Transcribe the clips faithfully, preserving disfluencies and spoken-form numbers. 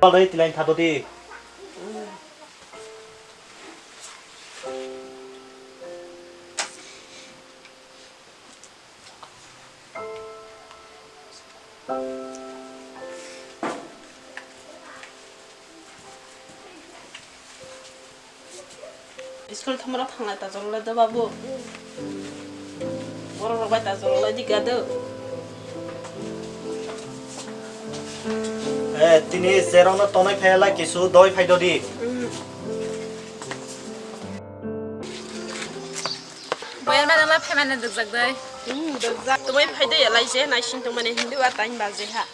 Palai tilain thado di. School thumrok thangla ta jolole do babu. Borok rok bai ta jolole di gado. Eh, tini serong no tonoi phela kisu doi phai do di. Boyan mane ma phaimani dukjak dai. Hmm, dukjak. Tumai phai dai, lai je, nai sing tongmani hindi wa tain baje ha.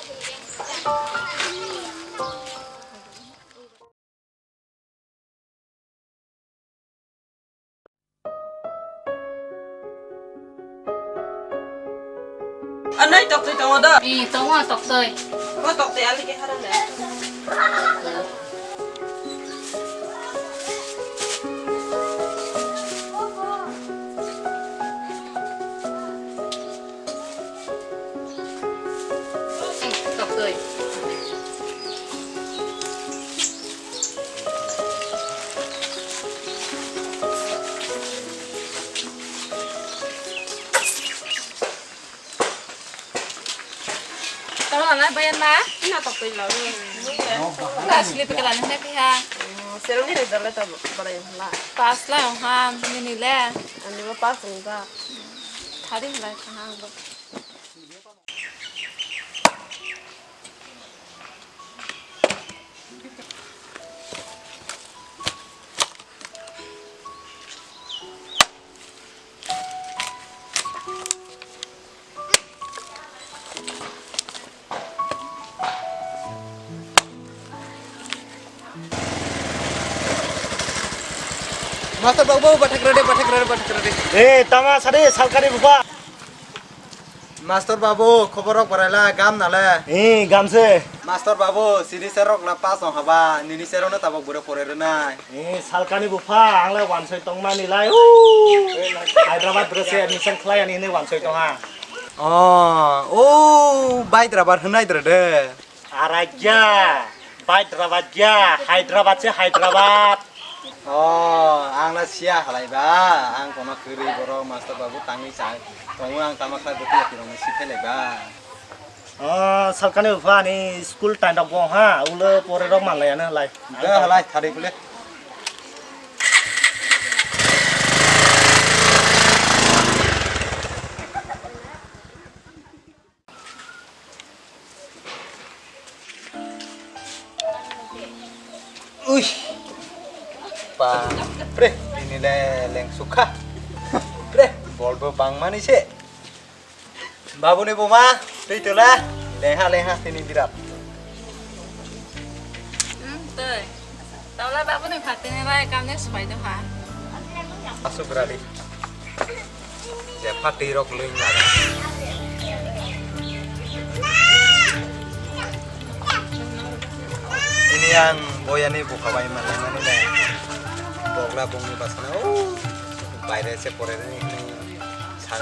Anai toktoi tongo do? Ee, tongo toktoi. O toktoi ali ke harang da. Toktoi. Tamo nana bayan ma? Ina toktoi lo. Asli pekala nene piha. Serong ni rezult le to barai la. Pass la ha nini le. Ani ba pass ni ba. Thari la ha ba. Master babu, bathak rade, bathak rade, bathak rade. Eh, tama sari salkari bupa. Master babu, khobor rok borai la, gam nale? Eh, gam se. Master babu, sini serok la pass ong haba, nini serok no tabok bure pore rwnai. Eh, salkani bupa, ang le wansoi tongmani lai. Hyderabad drese admission khlai ani hwnwi wansoi tongha. Oh, oh, Hyderabad hwnai dre de. Aragya, Hyderabad ya, Hyderabad se Hyderabad. Oh, ang na siya halai ba, ang kono kwrwi borok master babu tangwi chai. Tongo ang tama khlai bwtwi akhirok ni si phelai ba. Oh, salkani bupha ani school time rok bo ha, ulo pore rok manlai ano halai. Da halai thari kule. Ui. Ba, pre, ini le leng sukha. Pre, bol bo bang mani se. Babu ni buma, tui tula, lengha lengha tini birat. Hmm, tui. Tawla babu ni phatini bai kamne subai do ha. Asuk rali. Je phatwi rok lwi na. Ini ang boyani bukha bai manai mani le. Bogla bongni basana o baire se pore ni sa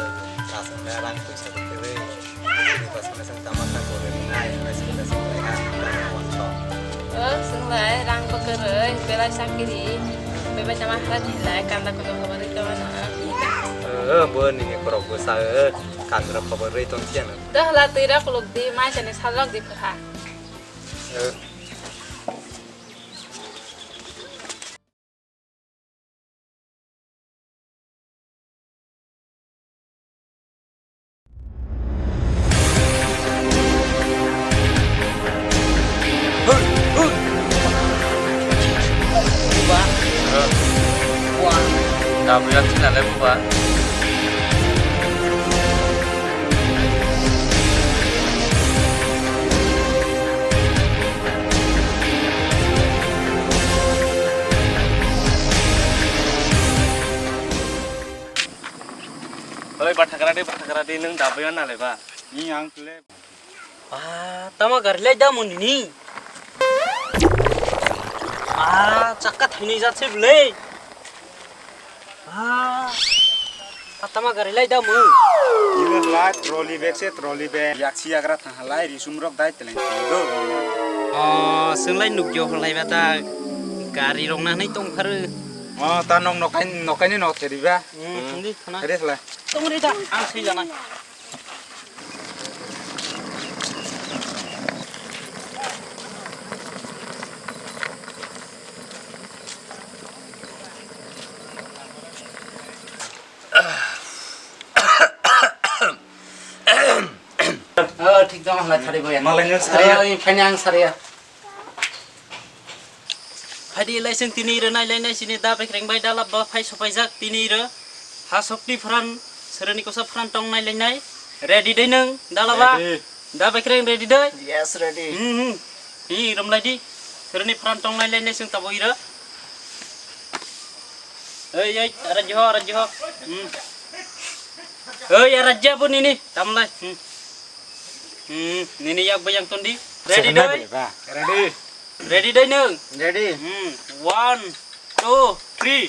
sa rang puisa kwrwi. Ini basana sang tama kha pore ni nai nai sing da sing lai ha. Wansok. O, swnglai, rang bo kwrwi, belai sakiri, bebai tama hara thilai, kanda kono kono rwi tongmano. O, bo nini khorok bwsa, o, kandra khobo rwi tong siyano. Dohla twi rok kuluk di, mai sani sal rok di pha. O. Tabuk yak sina le buba. Oi, bathakra de, bathakra de, nwng dabui na le ba? Ni ang tle. Ah, tama gari lai da mo nini? Ah, chakka thaini jat se bwle. Ah, ah, tama gari lai da mo? Ini lai trolley bag se, trolley bag. Yak si yagra thang halai, risum rok dai teleng do. O, swnglaini nukjio hwlaiba ta gari rok nanai tongpharo. O, ta nok nokai, nokaini nok theriba. Hmm, hmm. Thungdi khana. Theri khlai. Tongri da, ang swijana. Oh, thik dong, ang lai thari boya. Malai nang sari ya. Oh, phai nang sari ya. Phaidi lai chwng tini ro nai lai nai sini da bekreng bai da lab ba phai sopai jak tini ro. Ha sokti pharan sereni kosa pharan tong nai lai nai. Ready dei nang da laba? Ready. Da bekreng ready dei? Yes, ready. Hmm, hmm. Hi, rom lai di. Sereni pharan tong nai lai nai chwng tabo iro. Ei, ei, ara jiho, ara jiho. Hmm. Ei, ara jiho bo nini, tamlai. Hmm. Hmm, nini yak bayang tondi. Ready doi? Ready. Ready doi nung? Ready. Hmm. One, two, three.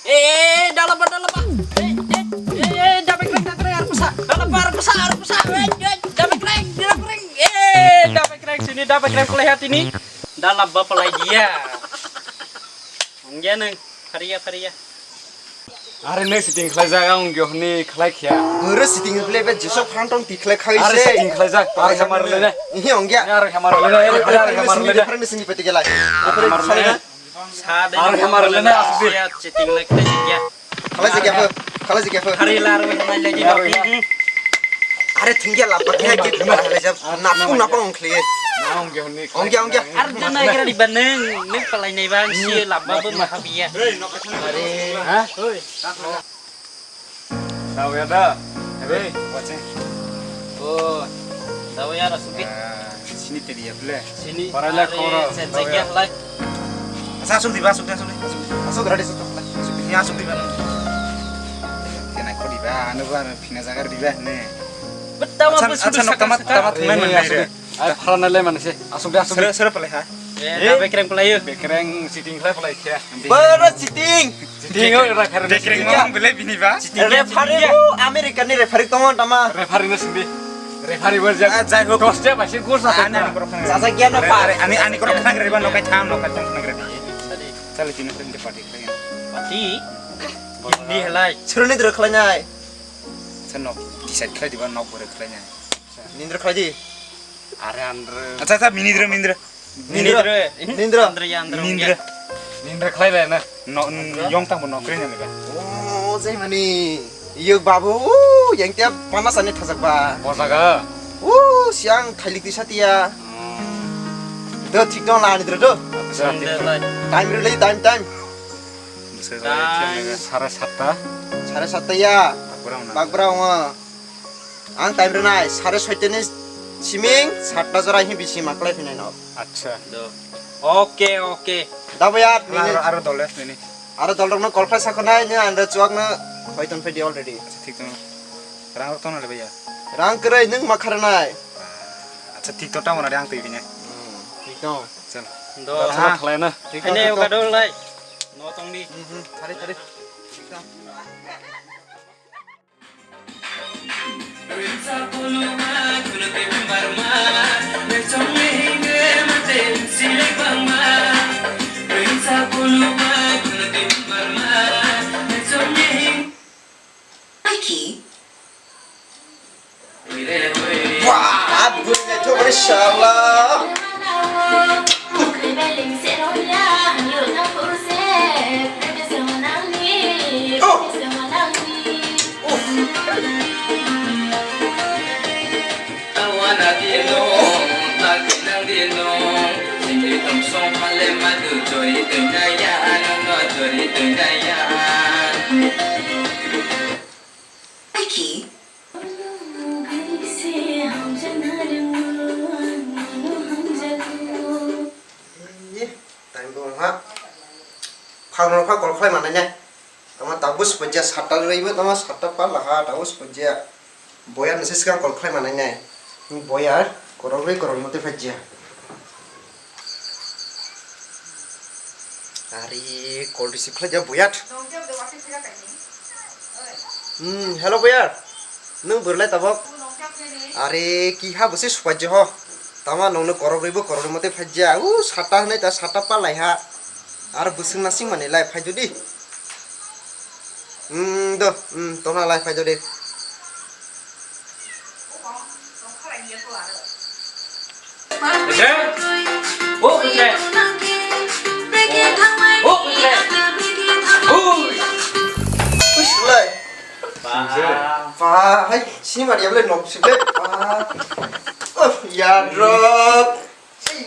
Eh, eh, eh, dalaba, dalaba. Eh, eh, eh, eh, dabekreng, dabekreng, arpusa. Dalaba, arpusa, arpusa. Eh, eh, dabekreng, dabekreng. Eh, dabekreng, sini dabekreng pelai hati ni. Dalaba pelai dia. Ongya nung, pharia, pharia. Are ne sitting khlai jaga ongyo hini khlai khya. Guru sitting khlai be jesok phan tong ti khlai khai se. Are sitting khlai jak, are khamar lene. Ihi ongya. Are khamar lene, are khamar lene. Pharang sini peti gelai. Khamar lene. Sa de. Are khamar lene, asuk di. Siya sitting lek te sikya. Khlai sikya pho, khlai sikya pho. Hari lar we khlai lagi. Are thingya lap pakai ke khlai jab. Napu napa ongkhle. Ongya, ongya. Ar jana gira di baneng, nek palai nai bang si lap ba bu maha biya. Are. Ha? Dawi ada. Hei, watching. Oh, dawi ada supi. Ah, sini tadi ya, ble. Sini. Para la koro. Sen sekian lai. Asa asuk diba, asuk diba, asuk diba. Asuk diba, asuk diba. Asuk diba. Kena ko diba, anu ba, pina jagar diba ne. Betul apa sudah tamat, tamat. Ai, phalana le manse. Asuk de, asuk de. Sere, sere palai ha? Eh, da bekreng palai yo. Bekreng sitting khlai palai khe. Bara sitting. Sitting o referee. Bekreng mang bele bini ba? Referee o America ni referee tongo tama. Referee no sindi. Referee bar jak. Ah, jai hok. Dos ja basi gol sa. Ani ani korok khana. Jaja gia no pa. Ani ani korok khana reba no kai tham no kai tham khana reba. Chale tino khana party khlai. Party? Di helai. Sironi dro khlai nai. Sa nok decide khlai diba nok bore khlai nai. Nindra khlai di. Are andre. Acha, acha, minidra, minidra. Nindra. Nindra. Nindra. Andre ya, andre Nindra. Ya. Nindra khlai bai na. No, n-, yong tang bo no kre na ba. Oh, jai mani. Yog babu, uh, yang tiap panas ani thajak ba. Bo jaga. Uh, siang thailik di satia. Hmm. Do thik dong la ani dro do. Acha. Nindra lai. Time rwlai, time, time. Time. Sare satta. Sare satta ya. Bagrao na. Bagrao, uh. Ang time rwnai, sare soitani siming satta jora hi bisi maklai phinai no. Acha. Do. Oke, oke. Dabo ya, aro, aro dole nini. Aro dol rokno call khai sakhonai, nini andra chuak no hoi ton phai di already. Acha, thik tong. Rang rok tong na le bhaiya. Rang kwrwi nwng ma kharnai. Acha, thik to tamo na ang twi bini. Hmm, thik tong. Chal. Do. Acha, khlai na. Thik tong, thik tong. Ane oka dol lai. No tong di. Hmm, hmm, thari, thari. Thik tong. Wah, abdul itu masyaallah. Aki. Time bo wngkha. Phang rok pha call khlai manai nai. Tama tabuk sophaija satta rwlaibo tama satta pala ha tabuk sophaija. Boyar ni se swkang call khlai manai nai. Boyar korok rwi korok mate phaija. Ari call receive khlai ja boyar. Hmm, hello boyar. Nwng bwrwlai tabuk? Are, kiha bo se sophaija ho. Tama nongno korok rwi bo korok rwi mate phajya. U sata hwnwi ta sata palai ha. Ar bwswng nasing mani lai phai jodi. Hmm, do, hmm, tona lai phai jodi. Putre? O putre? O putre? Ui! Ush, lai. Ba. Ba, hai, sini mari ya, boleh nok sih, boleh. Ba. Oh, ya, drop.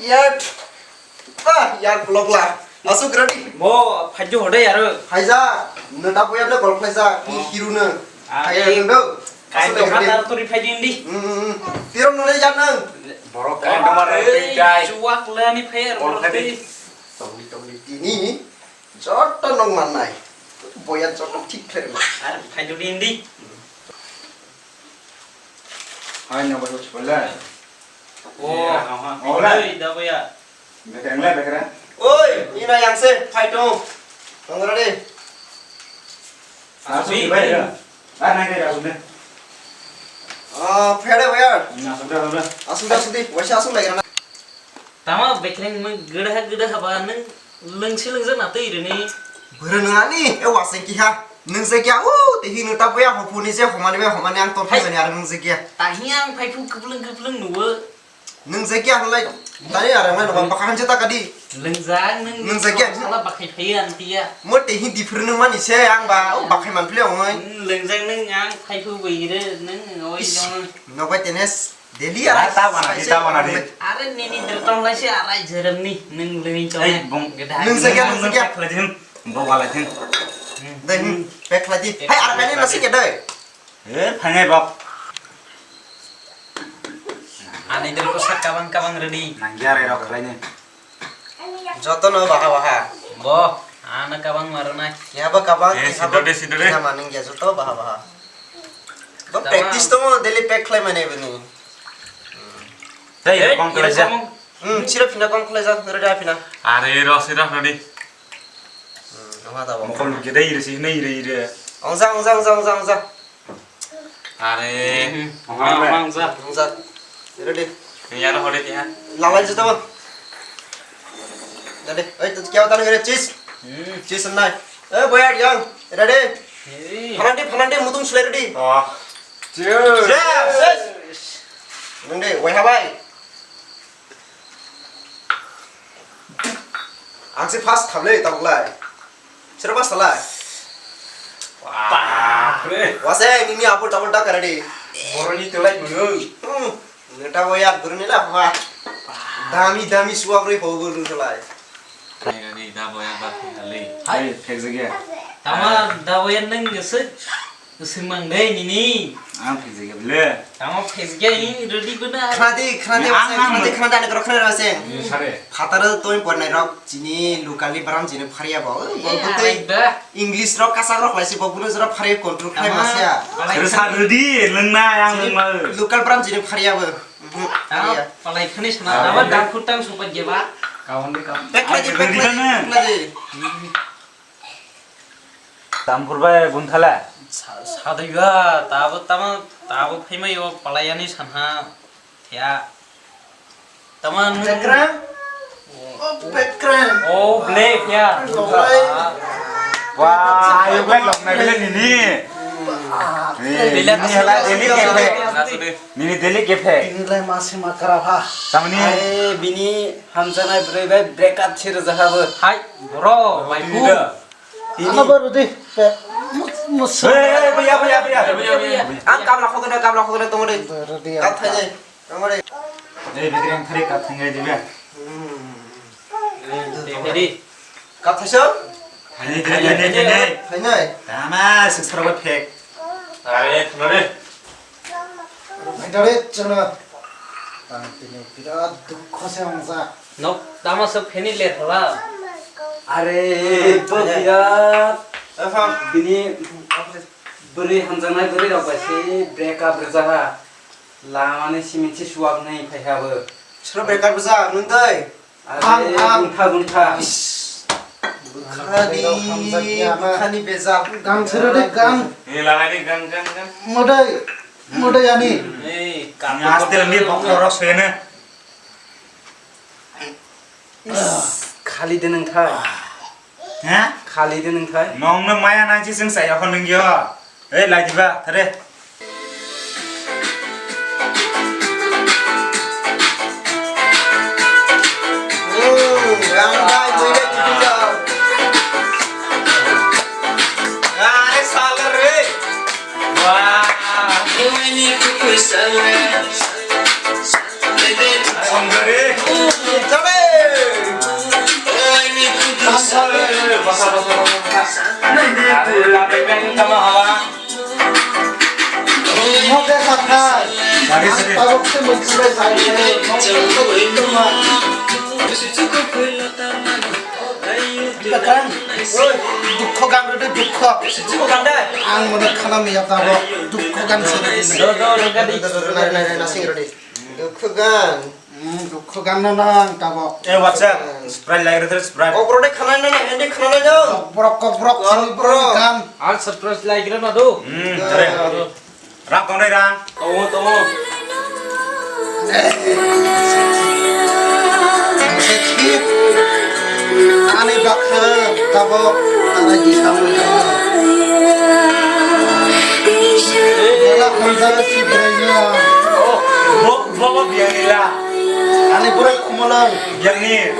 Yar. Ah, yar, blok la. Asuk ready. Bo, phajju hode yar. Phaija. Neta boya le gol phaija. Ki Oh. Hiru ne. Ah, Phaija eh. Ne do. Kai Asuk to ready. Khatar turi phai din di. Hmm, hmm, hmm. Tirom nole jan nang. Borok kai domar Ei, tui jai. Chuak le ani phai ar Gol borok phai di. Tui. Tongli, tongli, tini. Joto nong mannai. Boya joto thik khlai. Ar phai din di. Hai na boya chole. Oh, Iya, ama. Oh, Oi, da boya. Bekereng le, bekereng. Oi, ina yang se, phai tong. Tong ra de. Asuk Asuk bai ra. Ah, nai, nai, asuk de. Ah, phai de boya. Ina, asuk de, asuk de. Asuk de, asuk de. Waisa asuk lagi na. Tama bekereng mung gede ha, gede ha ba nung lengsi lengjak na tei rini. Bwrwi nung ani, e waseng kiha. Nung se kiha, uh, te hinu ta boya hopu ni se homani bai homani ang tor Hai. Phai mani ar nung se kiha. Tahi ang phai phu kuplung kuplung nuwo. Nung je kya hwnlai, tani arang lai nokha bakha hanse taka di. Lengjak nung Nung je kya? Sala bakhai phai ang tiya. Mo te hindi phir nung mani se ang ba, o bakhai man phile ongoi. Hmm, lengjak nung ang phai phu bai re nung oi Ish, jong. Nok bai tenes, daily Ya, ara ta wana di, sai ta wana di. Are nini der tong lai se arai jerem ni nung lengin chong. Ei, bung. Geda. Nung je kya, nung je kya? Pekhlai din, bo walai din. Dai, hmm, pekhlai di. Hai, ara kani nasi ke dai. Eh, phangai bok. Ani dil ko sak kabang kabang ready. Nangya rai rok khlai ni. Joto no baha baha. Bo, ana kabang maro nai. Ya ba kabang, Eh, ya ba sidode, sidode. Ya maning ya joto baha baha. Ba Tama. Practice to mo daily pack khlai mane bini. Tei, Eh, kong ira khlai ja. Samung. Hmm, sira phina kong khlai ja, ready phina. Are ro sira ready. Hmm, ama ta bo. Mokol gede ire si, nei ire ire. Ongja, ongja, ongja, ongja, ongja. Are. Mhm. Ongja. Ongja. Ready? Ni yaro hore tiha. Lalai jeta bo. Ready? Oi, tu kya utane gare? Cheese. Hmm. Cheese nai. Eh, boy, yang. Ready? Hey. Phalanti, phalanti, mutung sulai ready? Oh. Cheers. Cheers. Nung de, wai habai. Ang se first khamle tabuk lai. Sero first lai. Bapre. Wase nini apple tabuk da karadi. Boroni tulai munu. Hmm. Neta bo yar guruni la pha. Dami dami suak rui ho guruni tulai. Nini da bo yar ba khali. Hai, thek jagya. Tama da bo yar nang se. Swngmang de nini. Ang phikjagya bile. Tamo phikjagya ni ready bwna. Khnadi, khnadi, Ang, ang, ang. Khnadi, khnadi, ani korok khnadi rw se. Ni sare. Phataro toi pornai rok chini local ni bram chini pharia bo. Oi, Eh, bo tei arek da. English rok kasak rok lai si bo bwno jora pharia control khlai Tama, ma sia. Palai Sir, sir, khani. Ready, lwngna, ang Chini lwngma. Local bram chini pharia bo. Mhm, Tamo, pharia. Palai khani sana, Ah, tamo ready. Dak khutang sopat jeba. Kawan di kawan. Pek lagi, Ang pek ready lagi, kan, eh? Pek lagi. Tampur bai bunthala. Sa-, sadaiba, tabo tama, tabo phaimai o palayani sanha, ya. Tama nung Bekra? Oh. Oh, Bekra. Oh, Blake, ya. Longrai. Wah, ayo bai longnai bile nini. Ah. Ni, Bile nini hala daily kepe. Nini daily kepe. Ini lai masih makara, ha. Tamani. Ai, bini hamjanai bwrwi bai break up sir jahabo. Hai, bro, Oh, bai ini hu. Dah. Ano ba rudi, pe, mus-, mus-, Eh, eh, eh, baya, baya, baya. Baya, baya. Ang kam lakho kene, kam lakho kene, tongode. Rudi, Kam ang thai kam. Dai, tongode. Eh, bikri ang thari kam thai dai, dibe. Hmm. Eh, tongode. Kathai so? Thai, thai, thai, thai, thai. Thai nai. Tama, sik sarwa phek. Are, tongode. Bhai, dare, chana. Tang tini birat dukho se wngjak. Nok tama se pheni le thola. Are, to birat. Bini bwrwi hamjaknai bwrwi rok bai se break up rwjaha. Lamani simin se suwak nai phai ha bo. Sro break up rwjak, nung dai. Are, Ang, ang. Guntha, guntha. Is. Bukhani, bukhani bejal. Gang sero de gang. Ni lagai de gang, gang, gang. Modai, modai ani. Ei, Ni astel ni bokro rok soyene. Khali de nang thai. Ha? Khali de nang thai. Nong no maya nang chi sing saya ko nang yo. Ei, lai diba, thare. Are salar re. Wah. Songkare. Basa, basa, basa. Aduh, sampai kan sama hawa. Mo de sakha. Lagi sedih. Tabok se mo chibai sai. Mo de ko ma. Oi, dukho gan rwdi, dukho. Dukho gan de? Ang mono khana miya tabo. Dukho gan se rwdi. Do, do, rwgadi. Nai, nai, nai, nasing rwdi. Dukho gan. Hmm, dukho gan no nang tabo. Eh, what's up? Sprite lai rwdi, Sprite. Kokborok de khana nai, hindi khana nai do. Kokborok, kokborok, sini borok gan. Al surprise lai rwna do. Hmm, tare. Rang tongnai rang. Tongo, tongo. Ani bakha tabok tara di samui tamo. Bola hamjak si brenya. Oh, bo, bo, bo, biang nila. Ani borok khumolong. Biang ni.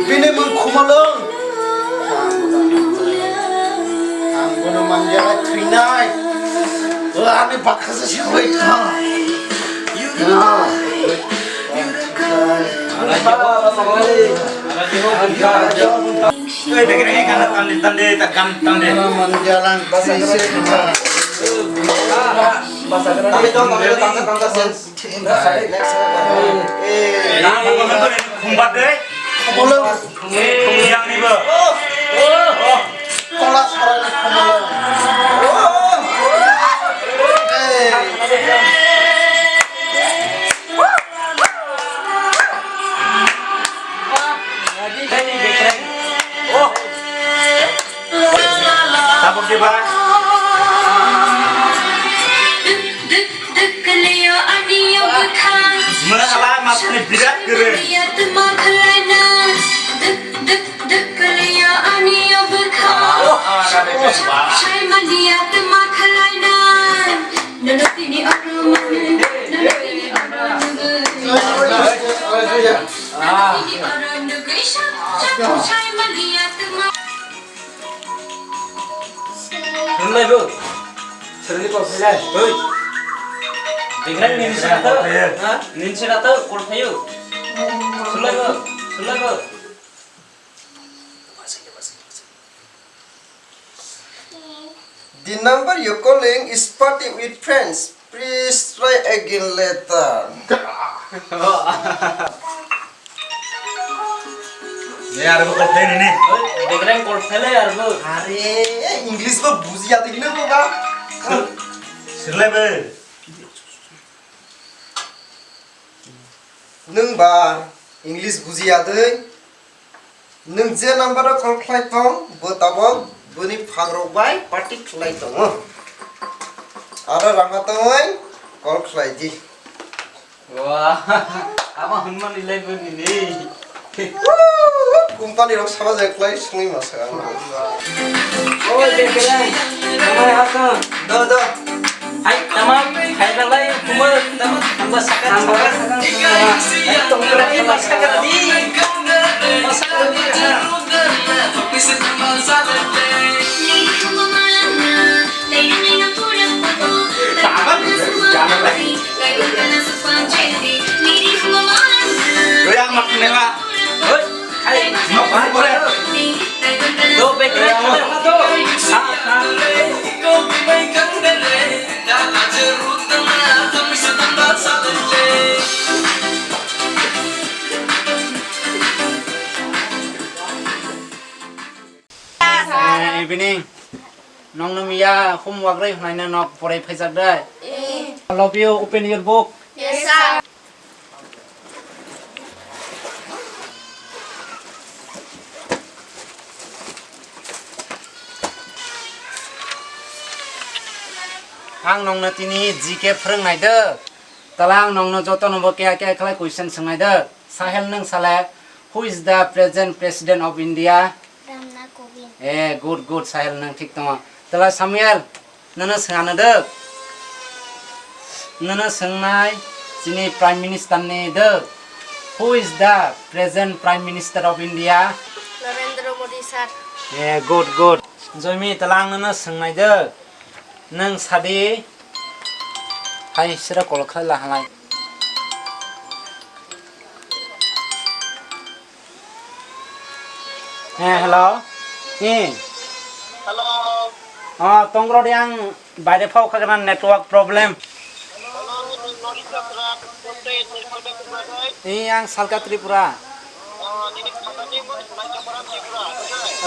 Bini mung khumolong. Ang bono manjala thwinai. Ani bakha se sikhoi tha. Ei, dekre, ei, gana tande, tande, ta gan tande. Manjala se se. Tande, tande, tande, tande, tande. Khumbat de. Khumulung. Yang ni bo. Kola sarani khumulung. Tabuk de ba. Mura ala masani birat gere. Sulai bo. Sulai bo, sulai. Oi. Dengrang nin sira to. Ha? Nin sira to, kol thayo. Sulai bo, sulai bo. The number you calling is party with friends. Please try again later. Yar bo kol thai nini. Oi, dengrang kol thai le yar bo. Are, English bo bujiya de hino bo ba. Sirle be. Nwng ba English bujiya de. Nwng je number o call khlai tong, bo tabok bini phagrok bai party khlai tongo. Aro rangha tongwi call khlai di. Wah, ama hwnmani lai bini ni. Company rok sama jai khlai songwi masa ang. Oi, Bekelang, tama hai hakon. Do, do. Hai, tama, hai balai, kuma, tama, kuma sakar, sakar. Hai, tongkra, kuma sakar di. Kuma sakar di. Yang mak nela. Hoi. Hai, mak boleh. Do, back, back, back, do. Ah, ah. Eh, evening. Nongno miya homework rwi hwnai na nok porai phaijak dai? Eh. I love you, open your book. Yes, sir. Ang nongno tini G K phwrwng nai do. Tala ang nongno joto no bo kaya kaya khlai question swngnai do. Sahel nwng sale Who is the present president of India? Ramnath Kovind. Eh, good, good, Sahil, nang thik tongo. Tala Samuel, nono swngano do. Nono swngnai chini Prime Minister ni do. Who is the present Prime Minister of India? Narendra Modi, sir. Eh, good, good. Joymi, tala ang nono swngnai do. Nang sadi. Hai, sira call khlai la halai. Eh, hello. Eh. Hello. Ah, tongro di ang baire phau khagana network problem. Hello, nini nodi Tripura, kote nini Tripura dai? Eh, ang Salka Tripura. Oh, nini khata ni mo Tripura, Tripura.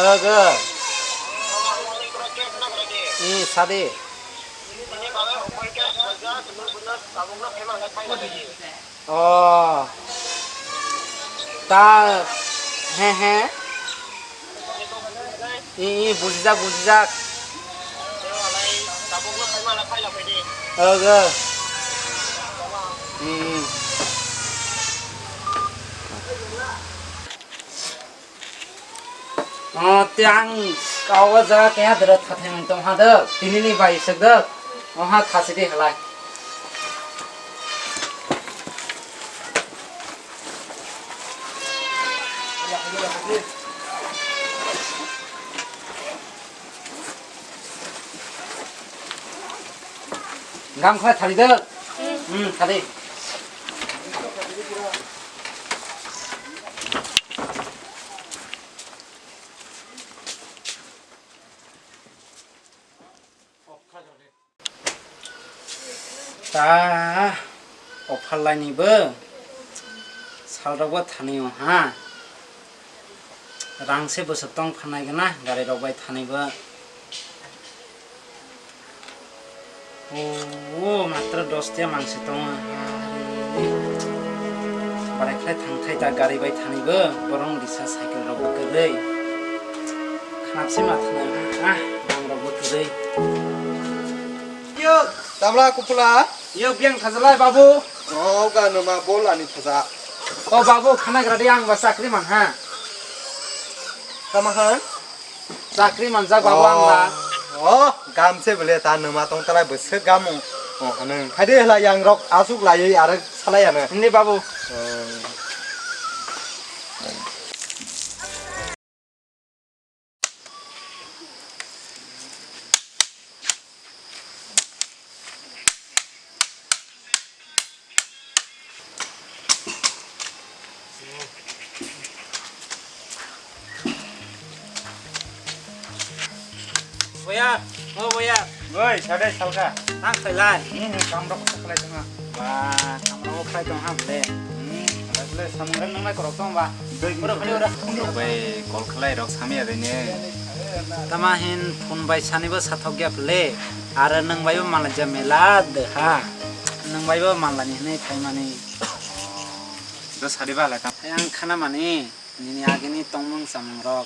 Ogo. Oh, nini Tripura ke na kare ni? Eh, sadi. Nini babe umar ke saja, nini benar tabung na phema na khai na ni. Oh. Ta, he, he. I, i, bujijak, bujijak. Ogo. I, i. Oh, te ang kau o jaga keha dera thathai mung tong ha do, tini ni bai sek do, oh ha thasi di halai. Gam khlai thari do, hmm, thari. Ta, ophalai ni bo, salrok bo thani o ha, rang se bwswk tong phanai gana, gari rok bai thani bo. O, matro dos tiya mangsi tongo. Barai khlai thang thai ta gari bai thani bo, borong risa cycle rok bo kwrwi. Khnapsi ma thana, ah, bang rok bo kwrwi. Yo, tabla kupula. Yo, biang thajalai babu. O, ga no ma bol ani thaja. O babu, khana gra di ang ba chakri man ha. Tama ha? Chakri manjak babu ang ba. Oh, gam se bole ta numa tong talai bwswk gam o. Oh, hanung. Phaide hela yang rok asuk laiwi arek salai ano. Hindi babu. Oh. Boya, o boya. Oi, sade salka. Ang khailai. Hmm, kam rok sa khlai tong ha. Ba, kam rok khlai tong ha bole. Hmm, khlai bole samung rok nang nai korok tong ba. Doi pura khani ora. Rok bai call khlai rok samya rene. Tama hin phone bai sani bo sathok ya bole. Aro nang bai bo mala ja mela de ha. Nang bai bo mala ni hinui phai mani. Do sadi ba lai tam. Ang khana mani. Nini agini tongmung samung rok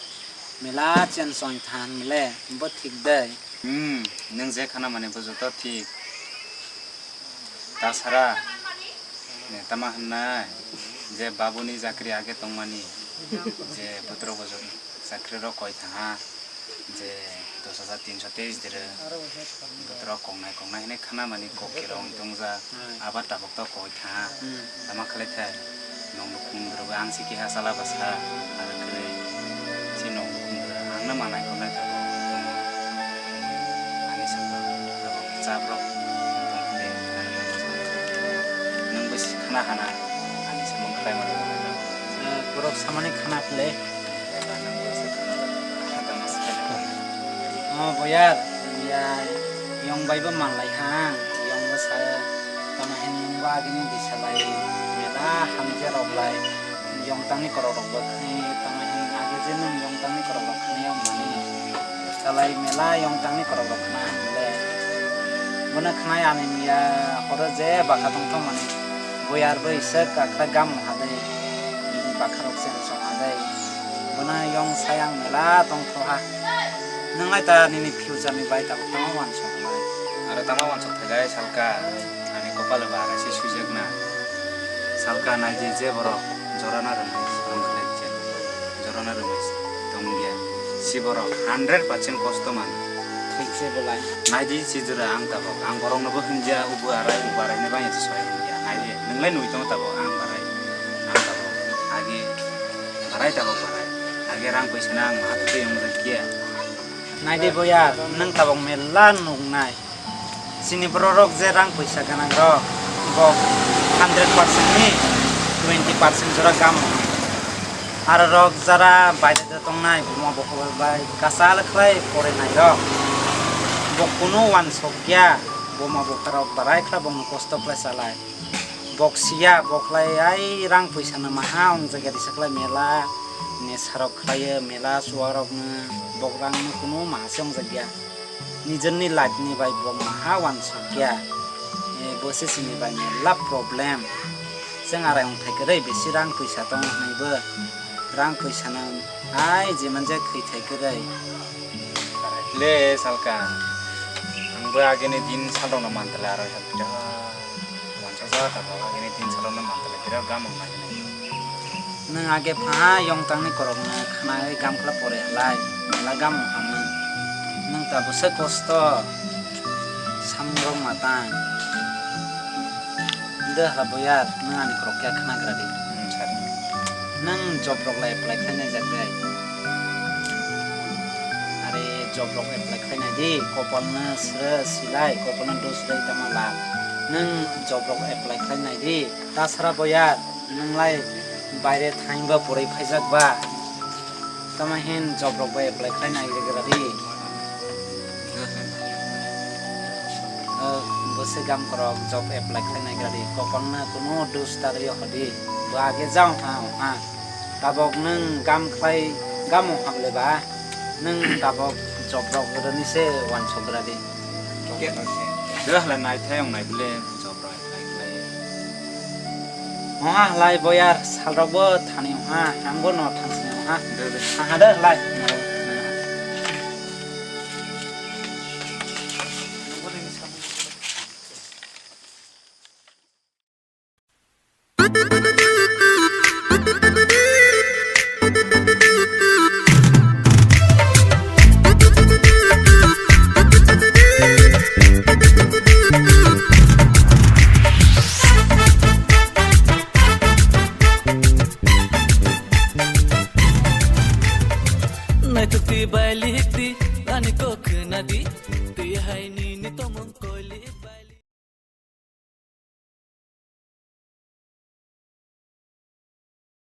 mela chen chong than mile bo thik dai. Hmm, nwng je khana mani bo joto thik. Tasara, ne tama hwnna je babuni jakri age tongmani je butro bo jo-, jakri rok koi thaha. Je dos hajar tinso teis dire. Botoro kongnai kongnai hinui khana mani kok khe rong tongja. Hmm. Aba tabok to koi tha. Hmm. Tama khlai thai. Nong nukhung rwgwi ang si keha chala basa. Aro khe si nong nukhung rwgwi ang na manai kongnai tabok tongo. Ani sakno tabok chabrok tongkhe. Nwng bo si khana hana. Ani samung khlai mano. Eh, borok samani khana phle. O boyar, ya, yong bai bo manlai ha, yong bo sa, tamo hin nung bo agini disa bai, mela hamje rok lai, yong tangni korok rok bo khni, tamo hin age je nung yong tangni korok rok khni yong mani, salai mela yong tangni korok rok khna hwnle, bono khnai ani miya horo je baka tong thok mani, boyar bo iswk kakra gam hadai, bini baka rok chen song hadai, bono yong sayang mela tong thok ha. Nwng lai ta nini future ni bai tabuk tamo uansuk lai. Aro tamo uansuk thai lai salka, ani kopalo ba araisi swijak na. Salka nai di je borok jora na rwnai, swrwng khlai je. Rona rwmai tongya. Si borok hundred percent kosto man. Thik se bolai. Naidi si jora ang tabok. Ang borokno bo hwnja ubu arai ubu arai ne bangya se soi hwnja. Naidi nwnglai nui tongo tabok ang barai. Ang tabok. Age barai tabok barai. Age rang paisa na ang ma twi ang jakya. Naidi boya, nwng tabok mela nuknai. Chini bororok je rang puisa gwnangrok, bok hundred percent ni twenty percent jora gamo. Aro rok jara baire de tongnai, buma bokol bai kasal khlai porinai rok. Bok kunu wansok ya, buma bokarok barai khlai bongno kosto khlai salai. Bok siya, bok lai ai rang puisa no maha ong jaga risa khlai mela, ne sarok khlai mela suarok no, bok rang no kunu maha se ong jaga. Nijorni life ni bai bo maha wansukya. Eh, bo se sini bai mela problem. Chwng arai wngthai kwrwi bisi rang puisa tongo hwnwi bo rang puisa no ai je manja khwi thai kwrwi. Le salka. Ang bo agini din salrok no mantala aro ya. Wansa sa ta ba agini din salrok no mantala birat gam wng nai. Nwng age pha yong tangni korokno khnawi gamkhla pore halai, mela gamung hamung. Nwng ta bwswk kosto, samungrok matang. Nde hala boyar, nwng ani korok khe khnagra di. Hmm, sir. Nwng job rok lai apply khlainai jak dai. Are job rok apply khlainai di, kopal no sre silai, kopal no dos rai tamo la. Nwng job rok apply khlainai di. Tasara boyar, nwng lai baire thain ba purui phaijak ba? Tamo hin job rok bai apply khlai nai rwgra di. O, bwswk gam korok job apply khlai nai gra di. Kopang no kunu dus ta rwio hodi. Bo age jao ha, ha. Tabok nwng gam khlai, gamo hamle ba? Nwng tabok job rok rwni se wansok gra di. Dwla nai thai ong nai bwle job rok. Oha halai boyar salrok bo thani oha, ang bo no thang sini oha. Dwla. Aha de halai. Naithok twi bai lihik twi, ani kok khna di, twi hai nini tongmung koi.